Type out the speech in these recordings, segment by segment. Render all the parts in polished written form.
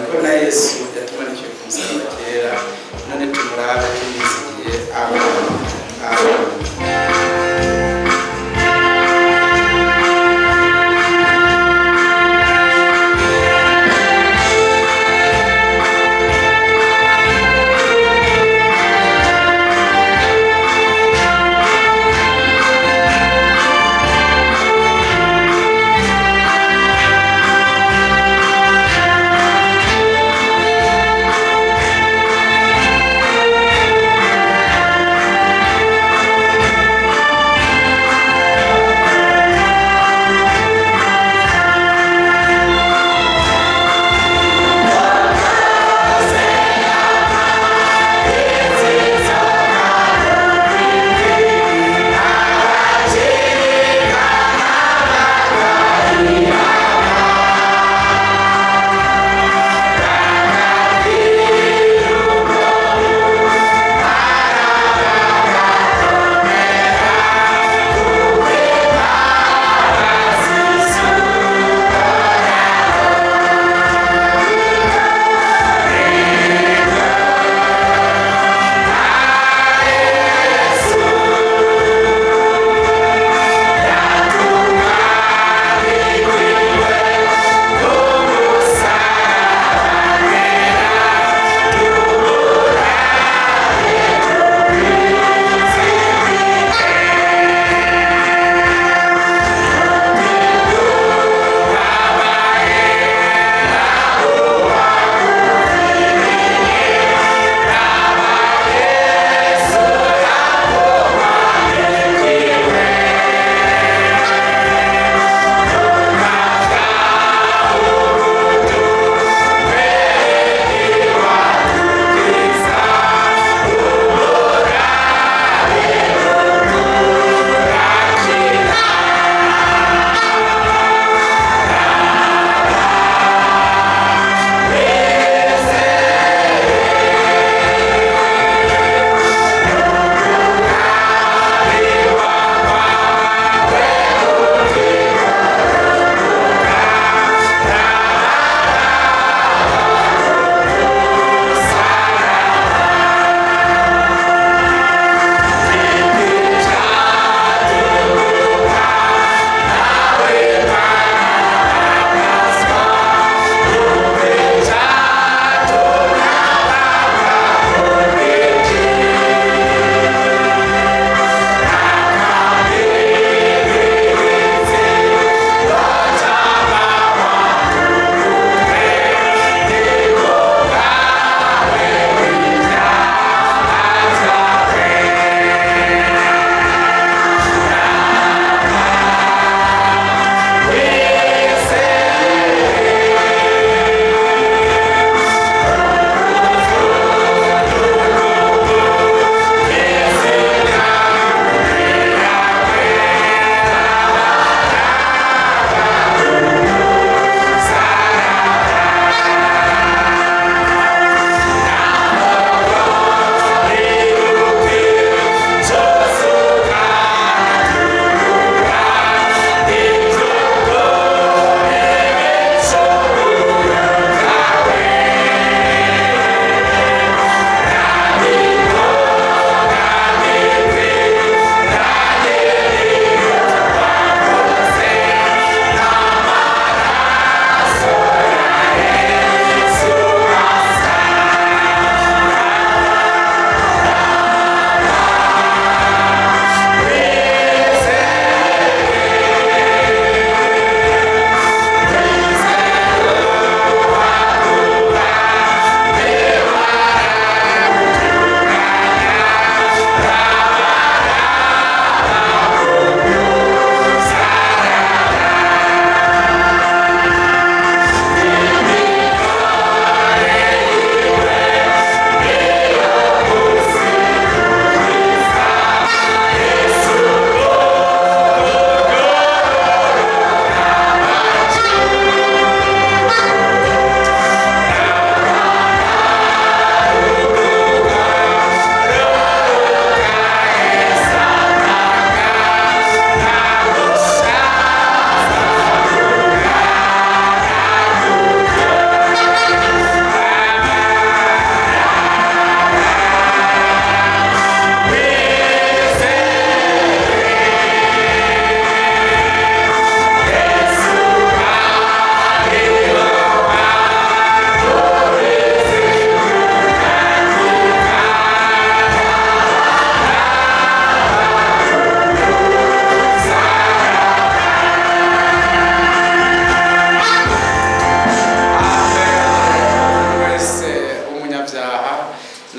Ko na Yesu yatumanikiye ku musaraba kera, none tumurabe tumwizigiye. Amen, amen.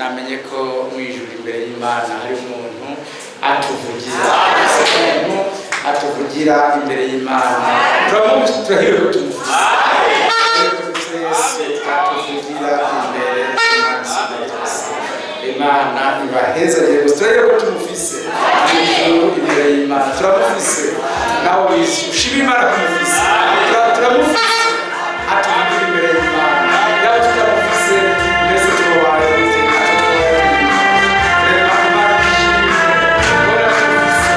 Namenye ko mu ijuru imbere y'Imana hari umuntu atuvugira, umuntu atuvugira imbere y'Imana. Turahiriwe ko tumufise. Yesu atuvugira imbere y'Imana isumba byose. Imana ibahezagire gusa. Turahiriwe ko tumufise mu ijuru imbere y'Imana. Turamufise. Nawe wizi ushima Imana kumufise. Turamufise, atuvugira imbere y'Imana. Yaba tutamufise, mbese tubaye gute? Reba, Imana ishimwe kubona tumufise.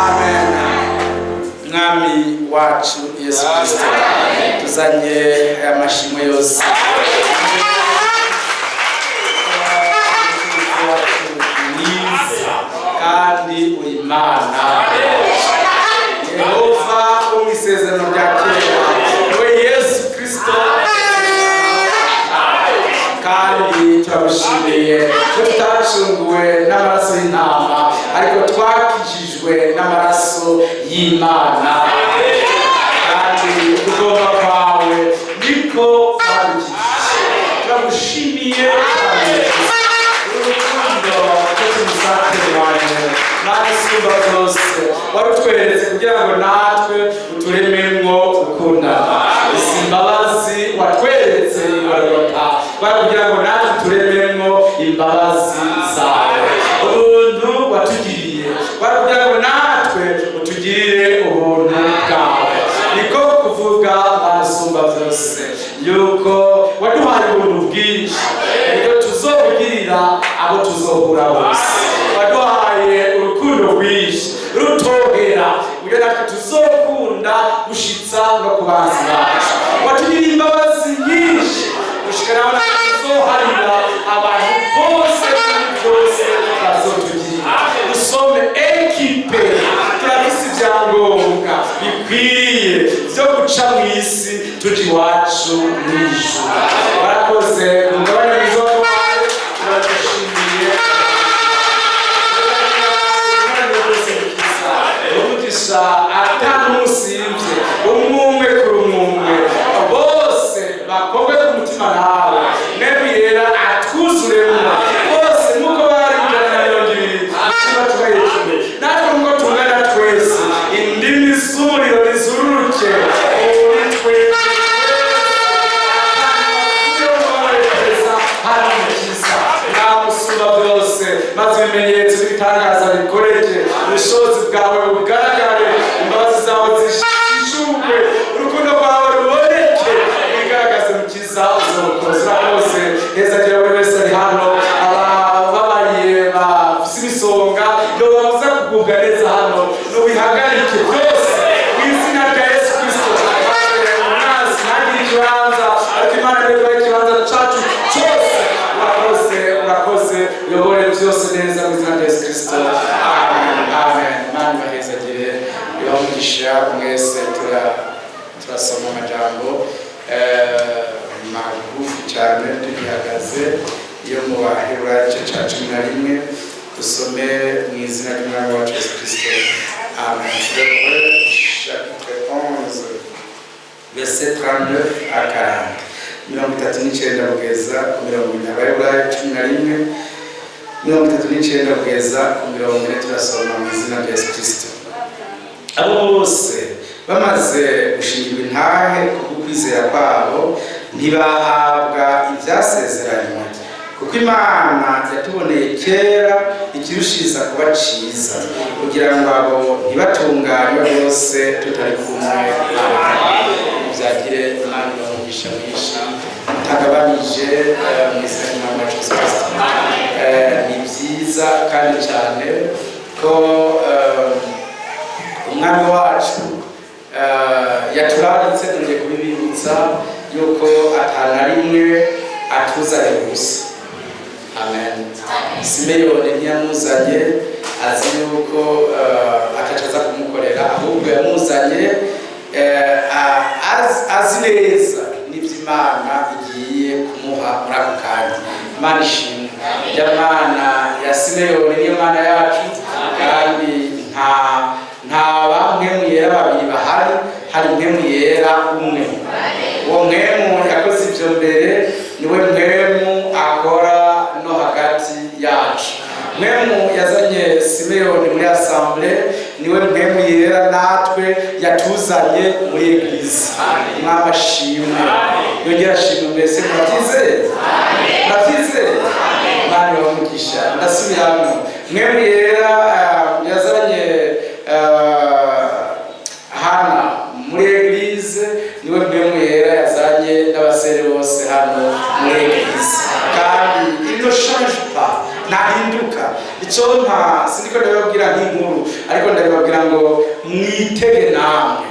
Amen. Mwami wacu Yesu Kristo, tuzanye aya mashimwe yose. Mwiza kandi uri Imana Yehova wo mu isezerano rya kera, we Yesu Kristo. Kandi Turagushimiye ko tutacunguwe n'amaraso y'intama, ariko twakijijwe n'amaraso y'Imana, kandi ugomba kwawe niko kwadukijije. Turagushimiye cyane urukundo ko tumusaterwanye. Mana isumba byose, warutweretse kugira ngo natwe uturememwo gukundana. Izi imbabazi watweretse igororota kwari kugira ngo natwe uturememwo imbabazi zawe. Ubuntu watugiriye kwari kugira ngo natwe utugirire ubuntu bwawe. Niko kuvuga, Mana isumba byose, yuko waduhaye ubuntu bwinshi, nibyo tuzobugirira abo tuzohura bose. Waduhaye urukundo rwinshi rutohera, uburyo natwe tuzokunda gushitsa no ku banzi bacu. Watugiriye imbabazi nyinshi gushika naho natwe tuzoharira abantu bose muri byose bazotugirira. Dusome ekipe, turafise ibyangombwa bikwiriye byo guca mu isi tuja iwacu mw'ijuru. Barakoze umugabane mwiza wabaye, turagushimiye. Umugisha atanusimvye umwumwe kuri umwumwe, bose bakobwe ku mutima nawe. Mwebwe yera atwuzuremwo bose, nk'uko bari 120 ikiba tuba hejuru, natwe nk'uko tungana twese, indimi z'umuriro rizururuke muri twebwe. Hano mukiza namusumba byose, maze ibimenyetso n'ibitangaza bikoreke, ubushobozi bwawe bugaragare, imbabazi zawe zishishurwe, urukundo rwawe ruboneke, wigaragaze mukiza uzokoze. Urakoze neza. Gira buri wese ari hano, abababaye bafise imisonga yobabuza kugubwa neza hano, nubihagarike byose mu izina rya Yesu Kristo. Maze umwanzi ntagire ikibanza, ariko Imana niyo ikibanza cacu cyose. Urakoze, urakoze, uyobore byose neza mu izina rya Yesu Kristo. Amen, amen. Imana ibahezagire, ibamugisha mwese. Turasoma amajambo magufi cyane tugihagaze iyo mu Baheburayo igice cya 11. Dusome mu izina ry'Umwami wacu Yesu Kristo. Amen. Hébreux chapitre 11, verset 39 à 40, 39 kugeza ku 40. Abaheburayo 11, 39 kugeza ku 40. Turasoma mu izina rya Yesu Kristo. Abo bose bamaze gushingirwa intahe kubwo kwizera kwabo, ntibahabwa ibyasezeranywe, kuko Imana yatuboneye kera ikirushiriza kuba ciza, kugira ngo abo ntibatunganywe bose tutari kumwe. Byagire Imana ibamugisha mwinshi mutagabanije mu izina ry'Umwami wacu Yesu Kristo. Ni byiza kandi cyane ko Umwami wacu yaturaritse. Nongeye kubibibutsa yuko atana rimwe atuzanye gusa. Amen. Simeyoni ntiyamuzanye azi yuko ataca aza kumukorera, ahubwo yamuzanye azi neza n'ibyo Imana igiye kumuha muri ako kanya. Imana ishimwe. Ya Mana ya Simeyoni niyo Mana yacu, kandi nta ba Mpwemu Yera babiri bahari, hari Mpwemu Yera umwe. Uwo Mpwemu yakoze ibyo mbere niwe Mpwemu akora no hagati yacu. Mpwemu yazanye Simeyoni muri assemblée niwe Mpwemu Yera natwe yatuzanye muri église. Mwaba ashimwe, yongera ashimwe. Mbese murabyizeye? Murabyizeye? Mwami bamugisha. Ndasubiramo: Mpwemu Yera yazanye hana muri église niwe Mpwemu Yera yazanye n'abasere bose hano muri église, kandi il ne change pas, ntahinduka. Icyo nta sindiko ndabibabwira nk'inkuru, ariko ndabibabwira ngo mwitege namwe,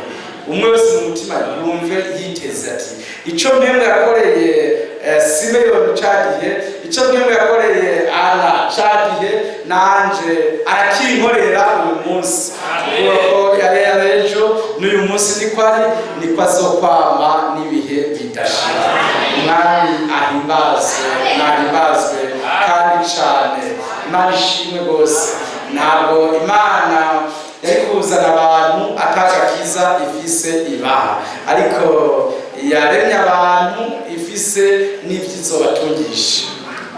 umwe wese mu mutima yumve yiteze ati: icyo Mpwemu yakoreye Simeyoni ca gihe, icyo Mpwemu yakoreye Ana ca gihe, nanje arakinkorera uyu munsi, kuko yari ejo n'uyu munsi niko ari, niko azokwama n'ibihe bidashira. Umwami ahimbazwe, nahimbazwe kandi cyane. Imana ishimwe rwose. Ntabwo Imana yari kuzana abantu atagakiza ifise ibaha, ariko yaremye abantu ifise n'ibyizobatungisha.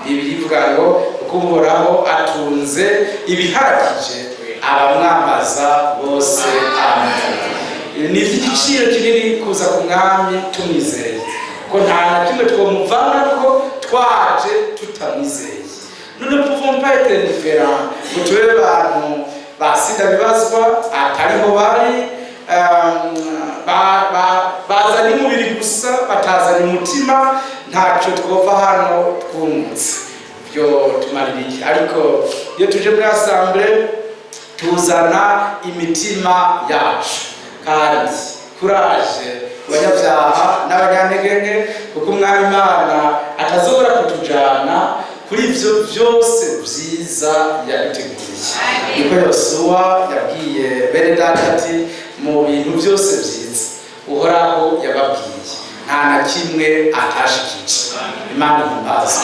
Bibiliya ivuga ngo kuko Uhoraho atunze ibihagije abamwambaza bose. Amen. Ni iby'igiciro kinini kuza ku Mwami tumwizeye, ko nta na kimwe twomuvana ko twaje tutamwizeye. Nous ne pouvons pas être indifférents, ngo tube abantu basinda bibazwa atariho bari, bazanye umubiri gusa, batazanye umutima. Ntacyo twova hano twungutse, byo tumarira iki? Ariko iyo tuje muri assemblée, tuzana imitima yacu. Kandi kuraje ku banyabyaha n'abanyantege, kuko Umwami Imana atazobora kutujana kuri ibyo byose byiza yaduteguriye. Niko Yosuwa yabwiye bene data ati: "Mu bintu byose byiza Uhoraho yababwiye, nta na kimwe atashikije." Imana ihimbaza.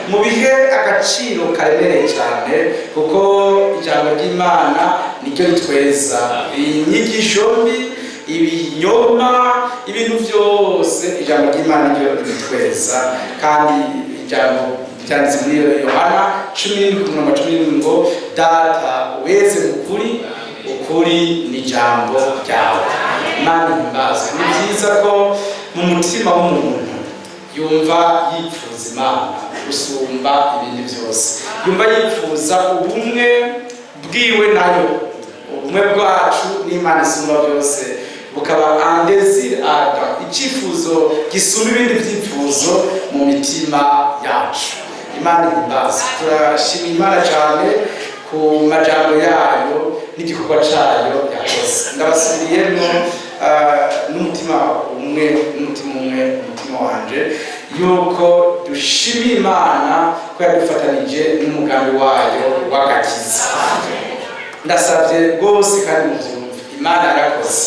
Mu bihe agaciro karemereye cyane, kuko ijambo ry'Imana niryo ritweza inyigisho mbi, ibinyoma, ibintu byose. Ijambo ry'Imana niryo ritweza. Kandi ijambo ryanditse muri Yohana 17 ku murongo 17 ngo: "Data, weze mu kuri, ukuri ni ijambo ryawe." Imana ihimbaza. Ni byiza ko mu mutima w'umuntu yumva yipfuza Imana gusumba ibindi byose, yumva yifuza ubumwe bwiwe nayo, ubumwe bwacu n'Imana isumba byose bukaba un désir ardent, icyifuzo gisumba ibindi byifuzo mu mitima yacu. Imana ihimbaza. Turashima Imana cyane ku majambo yayo n'igikorwa cyayo yakoze. Ndabasubiriyemo n'umutima umwe, n'umutima umwe, umutima wanje, yuko dushimira Imana ko yadufatanije n'umugambi wayo w'agakiza. Ndasabye rwose kandi mubyumve, Imana yarakoze.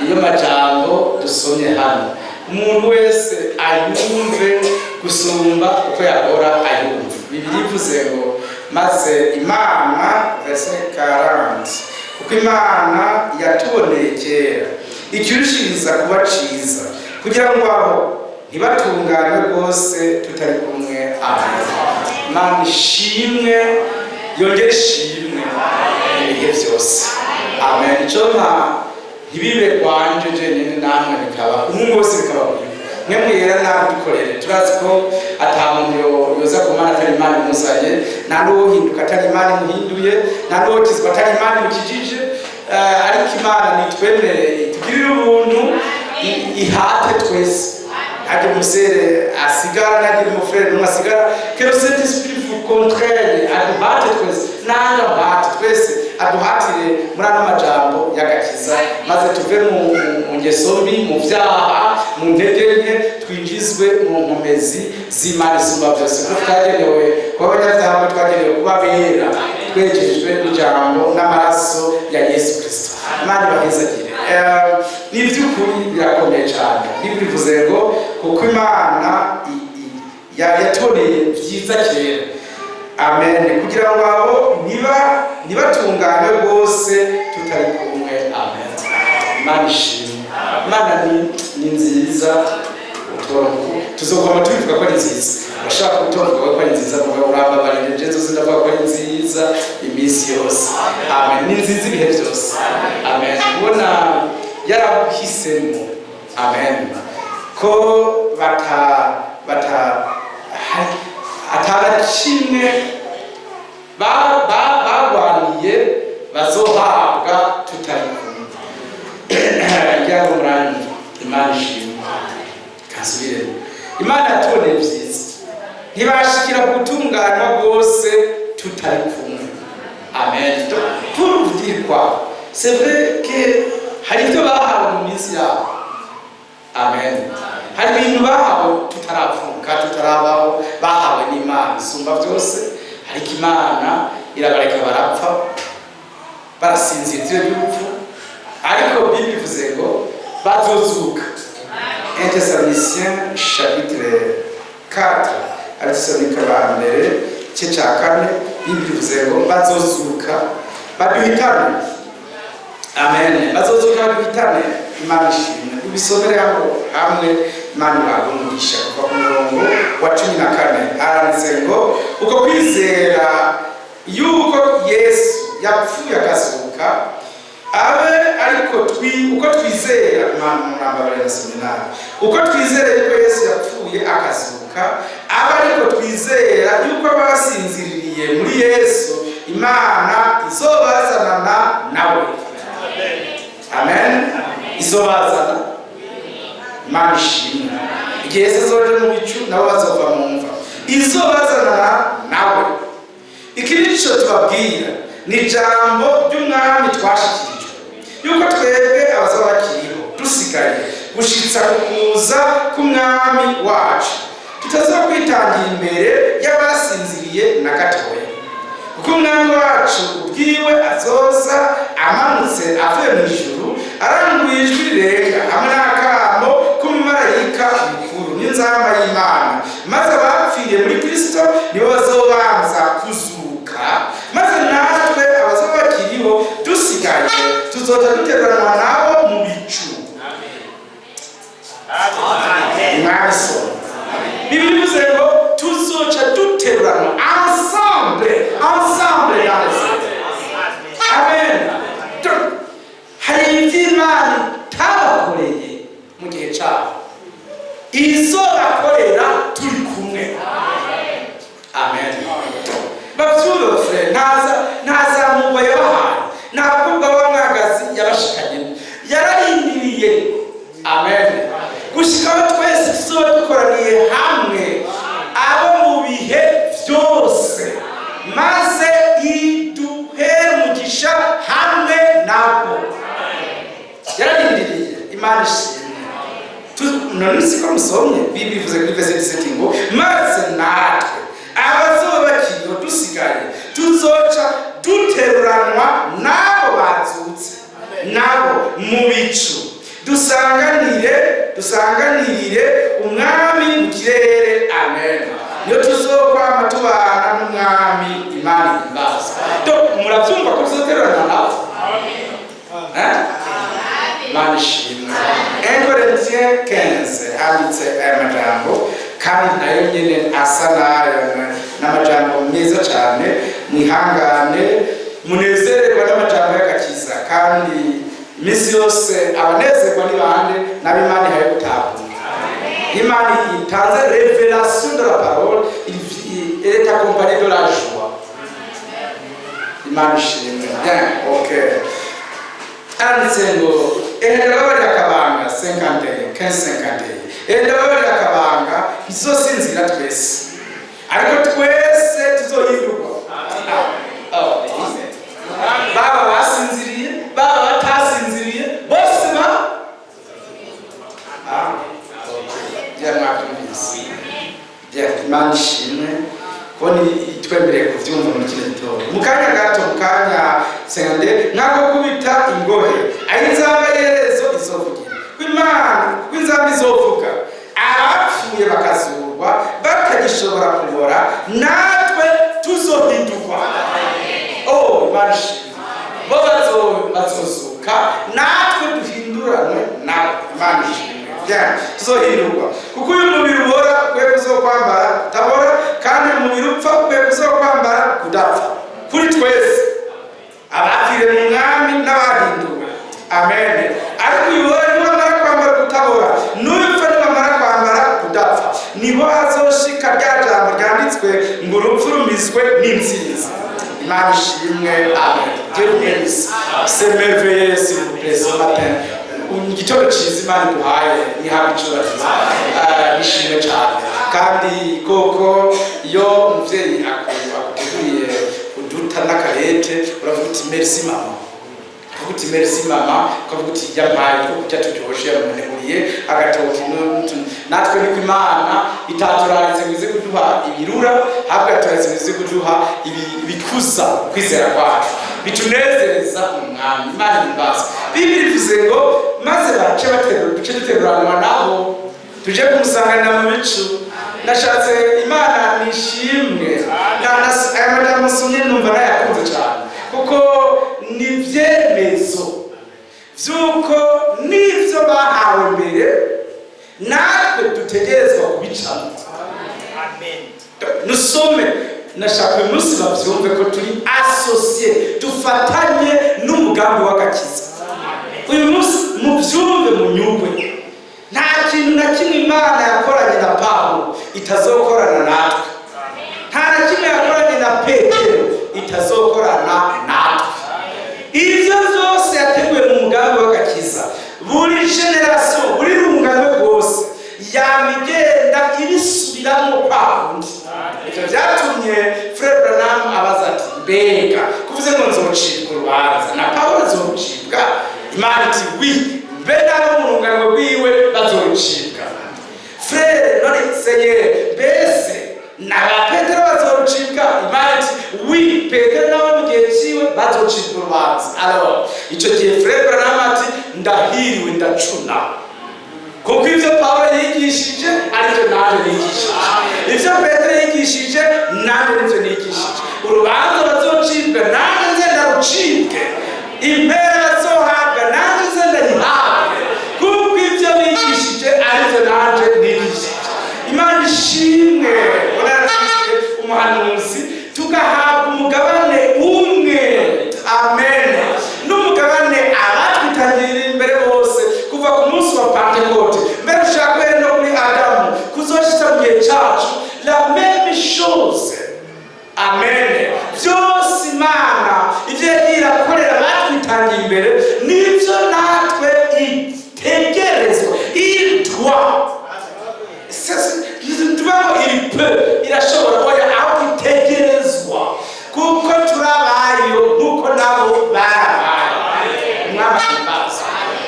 Niyo majambo dusomye hano, umuntu wese ayumve gusumba uko yahora ayumva. Bibiliya ivuze ngo: "Maze Imana", verset 40, "kuko Imana yatuboneye kera ikirushiriza kuba ciza, kugira ngo aho ntibatunganywe rwose tutari kumwe." Amen. Imana ishimwe, yongere ishimwe ibihe byose. Amen. Icyo nta ntibibe kwanje jenyine, namwe bikaba, umwe wese bikaba kuri mwe. Mwera nawe dukorere. Turazi ko ata muntu yoza ku Mana atari Imana imuzanye, nta n'uwohinduka atari Imana imuhinduye, nta n'uwokizwa atari Imana imukijije. Ariko Imana nitwemerere, itugirire ubuntu, ihate twese, ntagire umusere asigara, ntagire umufrère n'umwe asigara. Que le Saint Esprit vous contraigne, aduhate twese, nanga mpate twese, aduhatire muri ano majambo y'agakiza, maze tuve mu ngeso mbi, mu vyaha, mu ntege nke, twinjizwe mu nkomezi z'Imana isumba byose, kuko twagenewe kuba abanyabyaha, twagenewe kuba bera, twejejwe n'ijambo n'amaraso ya Yesu Kristo. Imana ibahezagire. Ni iby'ukuri birakomeye cyane. Bibiliya ivuze ngo kuko Imana yatoreye byiza kera, amen, kugira ngo abo ntibatungane rwose tutari kumwe. Amen. Imana ishimwe. Imana ni nziza. Tuzogoma tubivuga ko ari nziza. Urashaka kutovuga ko ari nziza, mugabo urambabarire, je nzoze ndavuga ko ari nziza iminsi yose. Amen. Ni nziza ibihe byose. Amen. Kubona yarahisemo, amen, ko bata atana kimwe bagwaniye bazohabwa tutari kumwe. Ngira ngo muranyumva. Imana ishimwe. Kasubiremo: Imana yatuboneye byiza, ntibashikira gutunganywa rwose tutari kumwe. Amen. Pour vous dire quoi? C'est vrai que hari ibyo bahawe mu minsi yabo. Amen. Hari ibintu bahawe tutaravuka, tutarabaho, bahawe n'Imana isumba byose, ariko Imana irabareka barapfa, barasinzira itiro ry'urupfu. Ariko Bibiliya ivuze ngo bazozuka. 1 Thessaloniciens chapitre 4, Abatesalonike ba mbere igice cya kane, Bibiliya ivuze ngo bazozuka baduhitane. Amen. Bazozuka baduhitane. Imana ishimwe. Ubisomere aho hamwe. Imana ibahe umugisha. Kuva ku murongo wa 14 haranditse ngo: "Uko kwizera yuko Yesu yapfuye akazuka abe ariko twi uko twizera." Imana, murambabarira, nasomye nabi. "Uko twizera yuko Yesu yapfuye akazuka, abe ariko twizera yuko abasinziririye muri Yesu Imana izobazanana nawe." Amen. Izobazana. Imana ishimwe. Igihe Yesu azoje mu bicu, nabo bazova mu mva. Izobazanana nawe. "Iki nico tubabwira, ni ijambo ry'Umwami twashikirijwe, yuko twebwe abazaba bakiriho dusigaye gushitsa ku kuza k'Umwami wacu tutaza kwitangira imbere y'abasinziriye na gatoya. Kuko Umwami wacu ubwiwe azoza amanutse avuye mu ijuru, aranguye ijwi rirenga hamwe n'akamo k'umumarayika mukuru n'inzamba y'Imana, maze abapfiriye muri Kristo nibo bazobanza kuzuka. Maze natwe abazoba bakiriho dusigaye tuzoca duteranwa nabo mu bicu." Mwabisoma, Bibiliya ivuze ngo tuzoca duteruranwa ensemble, ensemble dans les airs. Amen. Hari iby'Imana itabakoreye mu gihe cyabo, izobakorera turi kumwe. Amen. Bavyumve, ntaza ntazamurwa yabahaye, nta bakobwa b'amwagazi yabashikanyemo, yararindiriye. Amen. Gushikaho twese tuzoba dukoraniye hamwe, abo mu bihe byose, maze iduhere umugisha hamwe nabo. Yararindiriye. Imana ishimwe. None siko musomye? Bibiliya ivuze kuri verset 17 ngo: "Maze natwe abazoba bakiriho dusigaye tuzoca duteruranwa n'abo bazutse nabo mu bicu, dusanganirire Umwami mu kirere." Amen. Niyo tuzokwama tubana n'Umwami. Imana ihimbaza. Donc murabyumva ko tuzoterurana nabo, eh? Imana ishimwe. 1 Corinthiens 15 handitse aya majambo, kandi nayo nyene asa nayo, n'amajambo meza cyane. Mwihangane, munezererwa n'amajambo y'agakiza. Kandi iminsi yose abanezerwa ni bande? N'abo Imana ihaye gutahura. Imana itanze révélation de la parole, elle est accompagnée de la joie. Imana ishimwe. Bien, ok. Handitse ngo: "Ehe, ndababarira akabanga." 51, 15, 51. "Ehe, ndababarira akabanga: ntizosinzira twese, ariko twese tuzohindurwa." Oh, baba basinziriye, baba batasinziriye, bose ba ah, ok. Mwabyumvise. Bien, Imana ishimwe kubona itwemereye kuvyumva muri kino gitondo. Mu kanya gato, mu kanya sende nk'ako kubita ingohe, aho inzamba y'iherezo izovugira, ko Imana, ko inzamba izovuga, abapfuye bakazurwa batagishobora kubora, natwe tuzohindurwa. Oh, Imana ishimwe. Bo bazozuka, natwe duhinduranwe nabo. Imana ishimwe. Bien, tuzohindurwa, kuko uyu mubiri ubora ukwiye kuzokwambara kutabora, kandi uyu mubiri upfa ukwiye kuzokwambara kudapfa, kuri twese abapfiriye mu Mwami n'abahinduwe. Amen. "Ariko uyu ubora niwamara kwambara kutabora, n'uyu upfa niwamara kwambara kudapfa, niho hazoshika rya jambo ryanditswe ngo: urupfu rumizwe n'intsinzi." Imana ishimwe. Amen. Dieu vous bénisse. C'est merveilleux. S'il vous plaît, ce matin, igitondo cyiza Imana iduhaye, nihabwa icubahiro. Nishimwe cyane. Kandi koko iyo umuvyeyi akuteguriye uduta n'akarete, uravuga uti: "Merci mama." Ukavuga uti: "Merci mama." Ukavuga uti: "Yampaye two kurya turyoshe, yamuneguriye agatoki." Natwe niko Imana itaturaritse ngo ize kuduha ibirura, ahubwo yaturaritse ngo ize kuduha ibikuza ukwizera kwacu, bitunezereza Umwami. Imana ihimbaza. Bibiliya ivuze ngo: "Maze bace baterura, duce duteruranwa nabo." Tuje kumusanganira mu bicu. Nashatse Imana nishimwe. Aya majambo nsomye numva nayakunze cyane, kuko ni ibyemezo vy'uko n'ivyo bahawe mbere natwe dutegerezwa kubicamo. Nusome, nashaka uyu munsi bavyumve ko turi associés, dufatanye n'umugambi w'agakiza. Uyu munsi muvyumve, munyugwe. Nta kintu na kimwe Imana yakoranye na Pawulo itazokorana natwe, nta na kimwe yakoranye na Petero itazokorana natwe. Ibyo byose yateguye mu mugambi w'agakiza, buri génération, buri rungano rwose yama igenda ibisubiramo kwa kundi. Ibyo byatumye Frère Branham abaza ati: "Mbega kuvuze ngo nzocibwa urubanza, na Pawulo azorucibwa?" Imana iti: "Oui, mbe nabo mu rungano rwiwe bazorucibwa." "Frère, none Seigneur, mbese na ba Petero bazorucibwa?" Imana iti: "Oui, Petero nabo mu gihe ciwe bazocibwa urubanza." Alors ico gihe Frère Branham ati: "Ndahiriwe, ndacuna, kuko ivyo Pawulo yigishije arivyo naje nigishije, ivyo Petero yigishije nanje nivyo nigishije. Urubanza bazocibwa nanje nze ndarucibwe, impera bazohabwa nanje nze ndayihabwe, kuko ivyo bigishije arivyo nanje nigishije." Imana ishimwe ko yaratwise umuhanuzi, tugahabwa umugabane umwe, amen, n'umugabane abatwitangirira imbere bose kuva ku munsi wa Pantekote, mbere ushaka guhera no kuri Adamu kuzoshitsa mu gihe cacu, la même chose, amen. Byose Imana ibyo yagiye irakorera batwitangiye imbere, nibyo natwe itegerezwa, il doit, tuvuga ngo il peut, irashobora, oya, aho itegerezwa, kuko turabayo nkuko nabo barabaye. Umwami ahimbaza.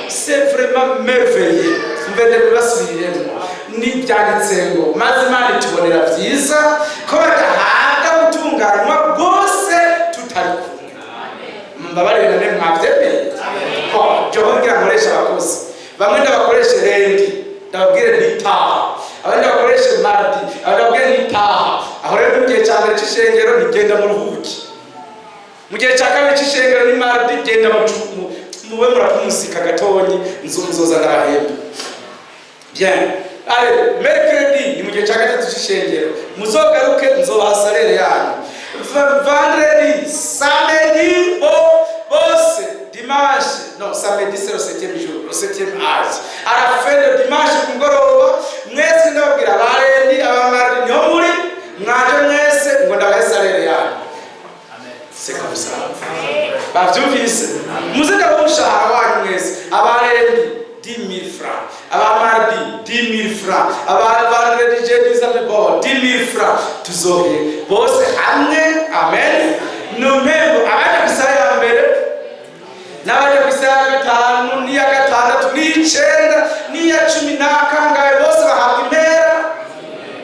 C'est vraiment merveilleux. Mve ndabibasubiriremo, nibyanditse ngo: "Maze Imana itubonera byiza ko badahabwa gutunganywa bwose tutari kumwe." Mbabarire, nane mwabyemeye. Jeho ngira nkoresha abakozi bamwe, ndabakoreshe lundi, ndababwire ntitaha, abandi bakoreshe mardi, abandi ndababwire ntitaha. Aho rero mu gihe cya mbere c'ishengero ntigenda mu ruhuki, mu gihe cya kabiri c'ishengero ni mardi, genda mube murapumusika gatonyi, nzoza ndabahemba bien. Allez, mercredi ni mu gihe cya gatatu c'ishengero, muzogaruke nzobaha salaire yanyu. Vendredi, samedi, bo bose, dimanche, non, samedi c'est le septième jour, le septième âge. À la fin de dimanche ku mugoroba, mwese ndababwira, aba lundi, aba mardi, niho muri mwaje mwese ngo ndabahe salaire yanyu. C'est comme ça, bavyumvise? Muze ndabaha umushahara wanyu mwese. Aba lundi 10 000 francs, aba mardi 10 000 francs, aba vendredi, jeudi, samedi, bon, 10 000 francs, tuzohe bose hamwe, amen. Numpembo abaje ku isaha ya mbere n'abaje ku isaha ya gatanu n'iya gatandatu n'iy'icenda n'iya cumi n'akangahe, bose bahabwa impera,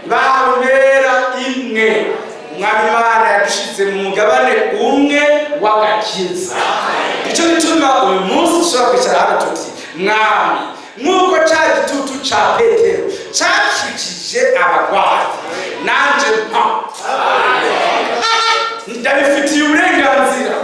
bahawe impera imwe. Umwami Imana yadushize mu mugabane umwe w'agakiza. Nicyo gituma uyu munsi dushobora kwicara hano tuti: "Mwami, nk'uko ca gitutu ca Petero cakijije abarwayi, nanje mpa, ndabifitiye uburenganzira."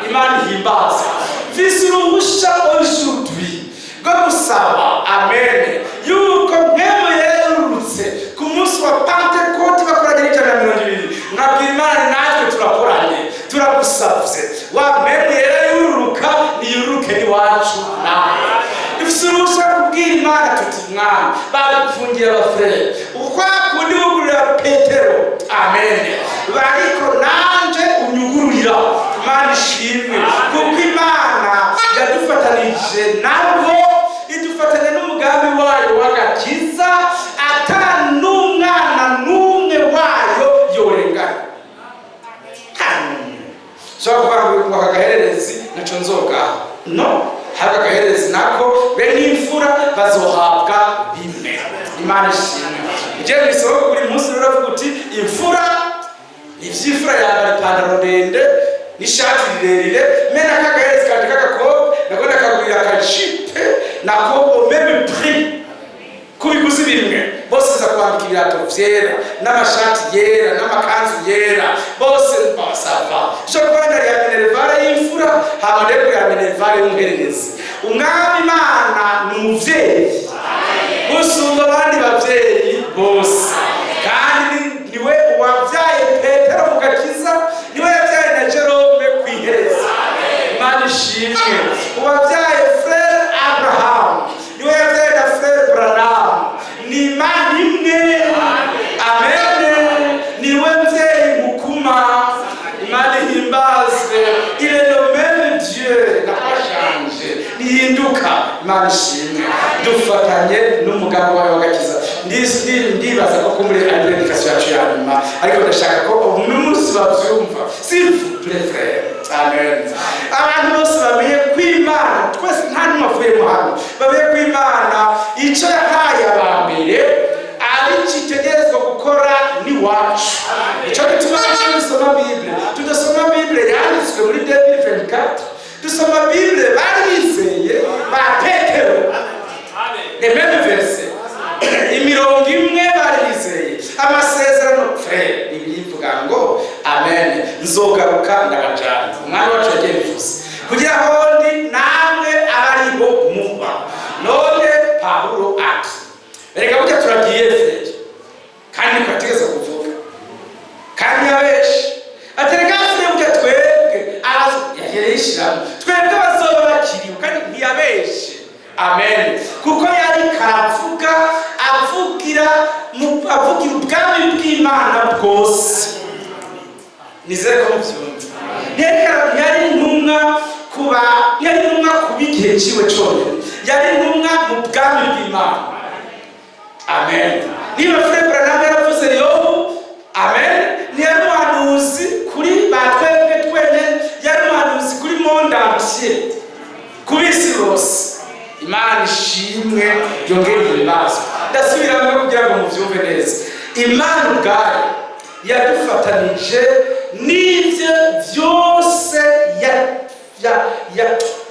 Imana ihimbaza. Mfise uruhusha aujourd'hui rwo gusaba, amen, yuko mpemu yerurutse ku munsi wa Pantekoti bakoranye n'120, nkabwira Imana: "Natwe turakoranye, turagusavye, wa mpemu yera yururuka niyururuke n'iwacu." Nawe dufise uruhusha rwo kubwira Imana tuti: "Mwami, badupfungiye aba frères, ukwa kundi wugururira Petero, amen, bariko nanje unyugururira." Imana ishimwe, kuko Imana yadufatanije nabo, idufatanya n'umugambi wayo w'agakiza, ata n'umwana n'umwe wayo yorengana. Ushobora kuvuga ngo aka gahererezi naco nzogaha, no habwa agahererezi nako, be n'imfura bazohabwa bimwe. Imana ishimwe. Ugiye mu isoko buri munsi rero uravuga uti: "Imfura ivy'imfura yambara ipantaro ndende n'ishati rirerire, mena kagaherezi kanje k'agakobwa nako nakagurira akajipe nako au même prix." Kubigura. N'ibiguzi bimwe. Bose nza kwambika ibirato vyera n'amashati yera n'amakanzu yera bose. Ça va, nshobora kuba ndariha minerval y'imfura, hama ndekuriha minerval y'umuhererezi. Umwami Imana ni umuvyeyi gusumba abandi bavyeyi bose, kandi niwe wabyaye Petero mu gakiza, niwe yabyaye na Jerome ku ihereza. Imana ishimwe. Uwabyaye Frère Abraham niwe yabyaye na Frère Branham. Ni Imana imwe, amen. Niwe mvyeyi mukuma. Imana ihimbazwe. Il est le même Dieu, n'a pas changé, ntihinduka. Imana ishimwe. Dufatanye n'umugambi wawe w'agakiza. Ndibaza ko muri ari prédication yacu ya nyuma, ariko ndashaka ko n'umunsi bavyumva. S'il vous plaît, frère, amen. Abantu bose bamenye ko Imana, twese, nta n'umwe avuyemo hano, bamenye ko Imana icyo yahaye abambere ari kitegerezwa gukora n'iwacu. Icyo gituma iyo dusoma Bible, tudasoma Bible yanditswe muri 2024, dusoma Bible bari bizeye ba Petero. Les mêmes versets, imirongo imwe bari bizeye, amasezerano. Frère, Bibiliya ivuga ngo, amen, nzogaruka ndabajana. Umwami wacu yagiye bivuze kugira ngo ndi namwe abariho muba. None Pawulo ati: "Reka burya turagiye, frère." Kandi niko yategeza kuvuga, kandi yabeshi atereka: "Frère, burya twebwe arazo yagiye yishiramo, twebwe bazoba bakiriho." Kandi ntiyabeshe, amen, kuko yari karavuga avugira avugira ubwami bw'Imana bwose. Nizere ko mubyumva. Ntiyari intumwa kuba, yari intumwa kuba igihe ciwe cyonyine, yari intumwa mu bwami bw'Imana, amen. Niba Frère Branham yaravuze Yobu, amen, ntiyari umuhanuzi kuri ba twebwe twenyine, yari umuhanuzi kuri monde entier, ku bisi bose. Imana ishimwe, yongere ihimbazwe. Ndasubiramo kugira ngo mubyumve neza. Imana ubwayo yadufatanije n'ibyo byose ya ya ya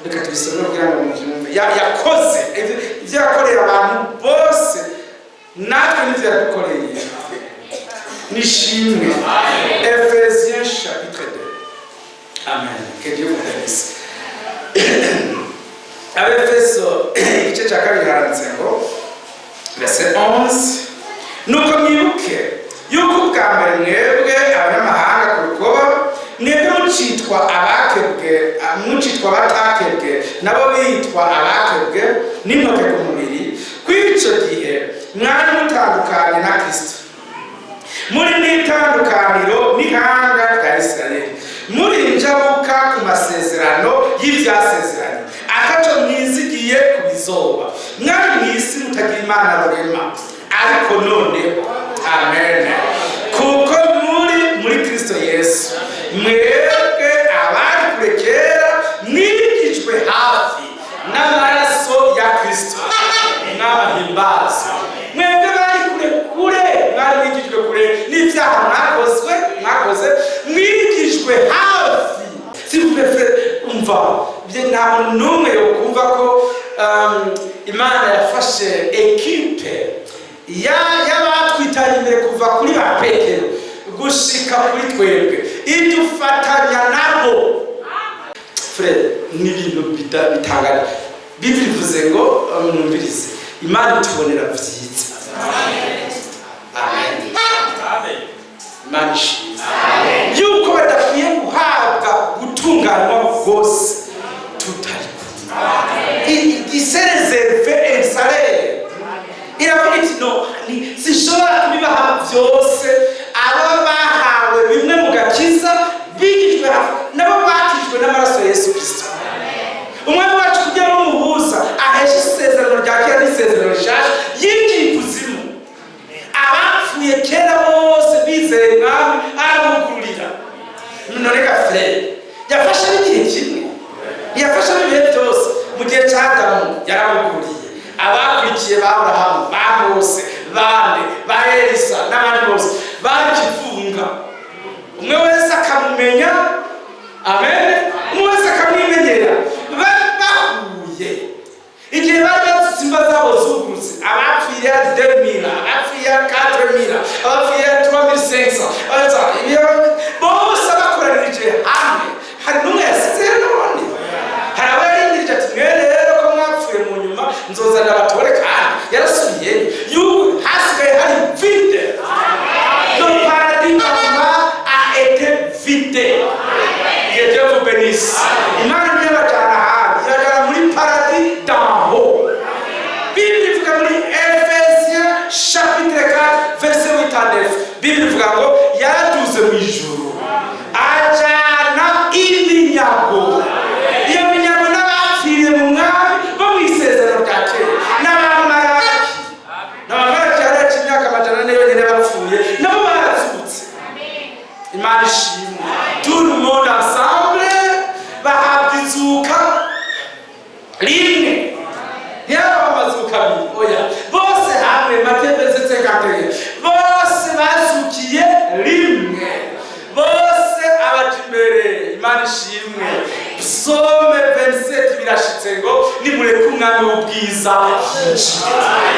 reka tubisome kugira ngo mubyumve. Yakoze ibyo yakoreye abantu bose, natwe n'ibyo yadukoreye. Nishimwe. Ephésiens chapitre 2, amen. Que Dieu vous bénisse. Abefeso igice cya kabiri, haranditse ngo, verset 11: "Nuko mwibuke yuko ubwa mbere mwebwe abanyamahanga ku rukoba, mwebwe mucitwa abakebwe, mucitwa abatakebwe, nabo bitwa abakebwe n'intoke ku mubiri, kuri icyo gihe mwari mutandukanye na Kristo, muri n'itandukaniro n'ihanga rya Isirayeli, muri injabuka ku masezerano y'ivyasezeranye, ataco mwizigiye ku bizoba. Mwari mw'isi mutagira Imana rurema. Ariko noneho, amen, kuko muri muri Kristo Yesu, mwebwe abari kure kera mwigijwe hafi n'amaraso ya Kristo." Mwabahimbaza. Mwebwe bari kure kure, mwari mwigijwe kure n'ibyaha mwakozwe, mwakoze, mwigijwe hafi. S'il vous plaît, frère, umva, nta muntu n'umwe yokumva ko Imana yafashe équipe y'abatwitanye imbere kuva kuri ba Petero gushika kuri twebwe, idufatanya nabo. Frère, ni ibintu bitangaje. Bibiri ivuze ngo, mwumvirize, Imana itubonera vyiza, amen. Imana ishimwe yuko badakwiye guhabwa gutunganywa rwose tutari kumwe. Il s'est réservé un salaire. Iravuga iti: "No sinshobora kubibaha byose." Abo bahawe bimwe mu gakiza, bigijwe hafi, nabo bakijwe n'amaraso ya Yesu Kirisito, umwami wacu, kugira ngo umuhuza aheshe isezerano rya kera n'isezerano rishasha, yinjiye ikuzimu. Abapfuye kera bose bizeye Mwami, arabugururira. None ga frère, yafashe n'igihe kimwe, ntiyafashe n'ibihe byose. Mu gihe cya Adamu yarabuguriye, abakurikiye ba Aburahamu, ba Mose, bande, ba Elisa n'abandi bose bari kifunga, umwe wese akamumenya, amen, umwe wese akamwimenyera. Bari bahuye igihe bari bafite imva zabo zugurutse, abapfiriye Ninde? Que Dieu vous bénisse. Imana ntiyabajyana ahandi, irajyana muri paradis d'en haut. Bible ivuga muri Ephésiens chapitre 4 verset 8 à 9, Bible ivuga ngo yaraduze mu ijuru ajana iminyago. Iyo minyago n'abapfiriye mu Mwami bo mu Isezerano rya Kera, n'Abamaraki. N'Abamaraki yaraca imyaka 400 yonyine bapfuye, nabo barazutse. Imana ishimwe. Tout le monde ensemble bahabwa izuka rimwe. Ntiyaba amazuka abiri, oya, bose hamwe. Matthieu 27:51, bose bazukiye rimwe, bose abaja imbere. Imana ishimwe. Psaume 27 birashitse ngo nimureke Umwami w'ubwiza yinjire.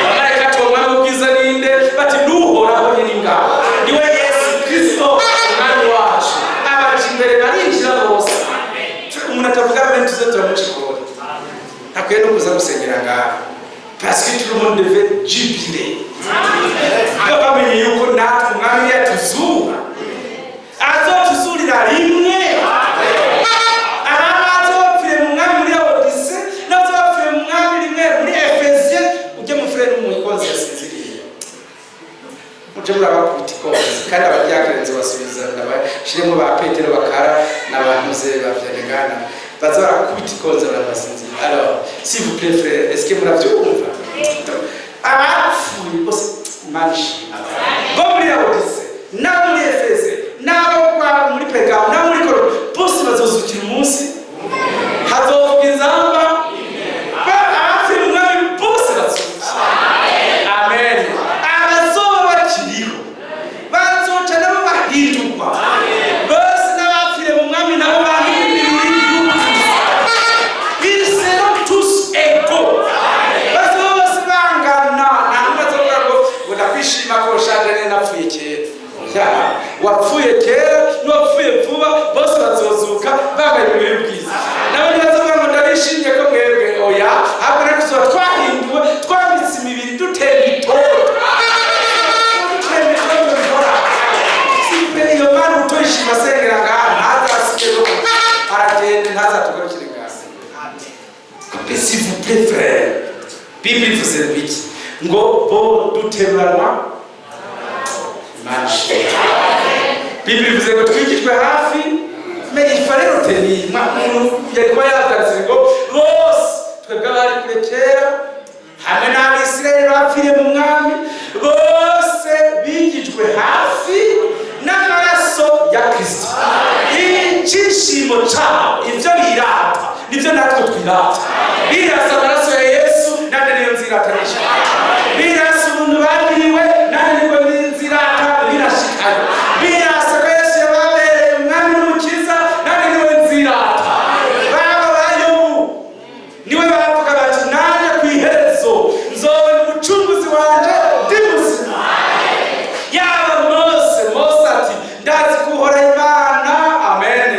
Abamarayika ati: "Uwo Mwami w'ubwiza ninde?" Bati: "N'Uhoraho nyine ingabo, niwe Yesu Kristo Umwami wacu." Abaja imbere, barinjira bose. Umuntu atavuga amen, tuze turamucikora, ntakwiye no kuza gusengera ngaha, parce que tout le monde devait jubiler. Bamenye yuko natwe Umwami yatuzura, azotuzurira rimwe. Ababa bazopfire mu Mwami muri Laodicée n'abazopfire mu Mwami rimwe muri Éphésiens. Ujye mu frère n'umukonzi yasinziriye, muje murabakubita ikonzi. Kandi abadiakerenze basubiza, ndabashiremo ba Petero bakara n'abantuze ba Vyanegana, baza barakubita ikonzi abantu basinziriye. Alors, s'il vous plaît, frère, est-ce que muravyumva? Abapfuye bose, Imana ishimwe, bo muri Laodicée n'abo muri Efeze n'abo muri Pergamo n'abo muri Koro, bose bazozukira umunsi hazovuga inzamba. Abapfuye mu Mwami bose bazukira. Amen. Abazoba bakiriho bazoca nabo bahindurwa bose, n'abapfiriye mu Mwami nabo bambikwa imibiri y'ubwiza. Ils seront tous égaux, bazoba bose bangana. Nta n'umwe azovuga ngo ndakwishima ko ushaje nari napfuye kera. Ya, wapfuye kera n'uwapfuye vuba, bose bazozuka bambaye imibiri y'ubwiza. Nawe ntibazovuga ngo ndabishimye ko mwebwe, oya, ahubwo natwe tuzoba twahinduwe, twambitse imibiri, dutemba itoto, dutemba itoto bihora. Sipe iyo Mana utoyishima asengera ngaha, ntazasige no aragende, ntazatugarukire ngaha. Mais s'il vous plaît, frère, Bible ivuze ngo iki? Ngo bo duteruranwa. Imana ishimwe. Bible ivuze ngo twigijwe hafi. Mais il fallait retenir. Umuntu yari kuba yavyanditse ngo bose twebwe abari kure kera hamwe n'Abisirayeli bapfiriye mu Mwami, bose bigijwe hafi n'amaraso ya Kristo. Icyishimo cyabo, ibyo birata, nibyo natwe twirata. Birasa amaraso ya Yesu, nanjye niyo nzirata nishimye. Birasa ubuntu bagiriwe, nanjye nibwo nzirata birashikanye. Birasa ko Yesu yababereye Umwami n'Umukiza, nanjye niwe nzirata. Baba ba Yobu niwe bavuga bati: "Nanjye ku iherezo nzobona Umucunguzi wanje ndi muzima." Yaba Mose, Mose ati: "Ndazi ko Uhoraho Imana, amen,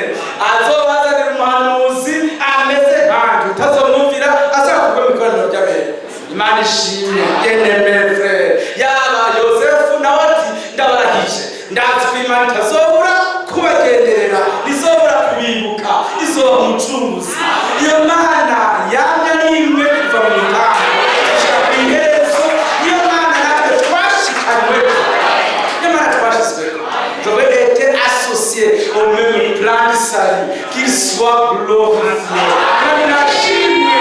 azobazanira umuhanuzi ameze nkanjye, utazomwumvira azakugwa mu ikoraniro ry'abera." Imana ishimwe. Bien-aimé frère, yaba Yosefu nawe ati: "Ndabarahije, ndazi ko Imana itazobura kubagenderera, izobura kubibuka, izoba umucunguzi." Iyo Mana yamye ari imwe kuva mu mitambo gushika ku iherezo. Iyo Mana natwe twashikanyweko, niyo Mana twashizweko. J'aurais été associé au même plan de salut, qu'il soit glorifié. Kandi nashimwe.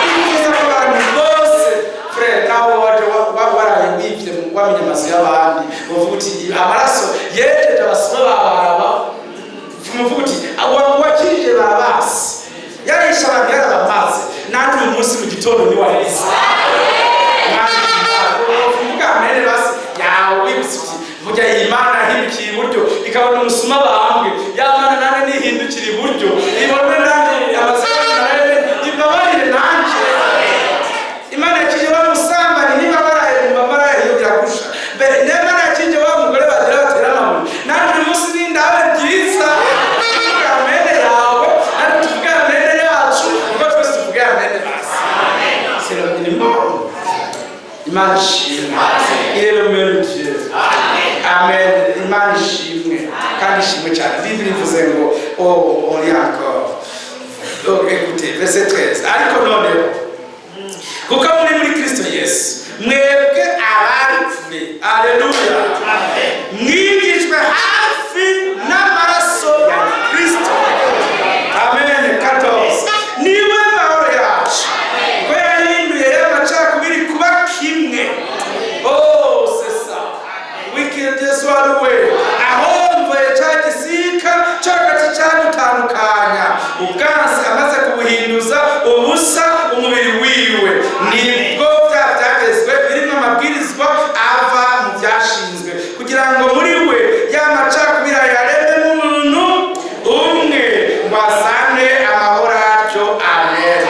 Ibyiza ko abantu bose, frère, nawe waje waraye wivye, wamenye amazu y'abandi, uvuga uti amaraso yejeje abasoma babaraba, muvuga uti wakirije babasi, yarishe abantu, yarabamaze. Nanjye uyu munsi mu gitondo niwahise uvuga amene basi yawe, wibutse uti burya iyi Mana yahindukiye iburyo ikabona umusuma bambwe, ya Mana nanjye nihindukira iburyo ibone nanjye amasezerano nayo, imbabarire nanjye. Imana yakije wa musambanyi, niba waraye mu mamara yongera gusha mbere. Niba Imana yakije wa mugore bagira batera amabuye, nanjye uyu munsi ni ndawe ryiza. Tuvuge amene yawe, natwe tuvuge amene yacu, kuko twese tuvuge amene basi. C'est le minimum. Imana ishimwe. Il est le même Dieu. Amen. Imana ishimwe kandi ishimwe cyane. Bible ivuze ngo Oh, on lit encore. Donc écoutez, verset 13. Ariko noneho kuko muri muri Kristo Yesu, mwebwe abari kure, aleluya, mwigijwe hafi n'amaraso ya Kristo. Amen. 14. Niwe mahoro yacu, ko yahinduye y'amacakubiri kuba kimwe. Oh, c'est ça. Oui, que Dieu soit loué. Ahomvoye ca gisika cagati cadutandukanya, ubwansi amaze kubuhinduza ubusa umubiri wiwe, nibwo vya vyagezwe birimwo amabwirizwa ava mu vyashinzwe, kugira ngo muri we ya macakubiri ayarememo umuntu umwe, ngo azane amahoro atyo. Amen.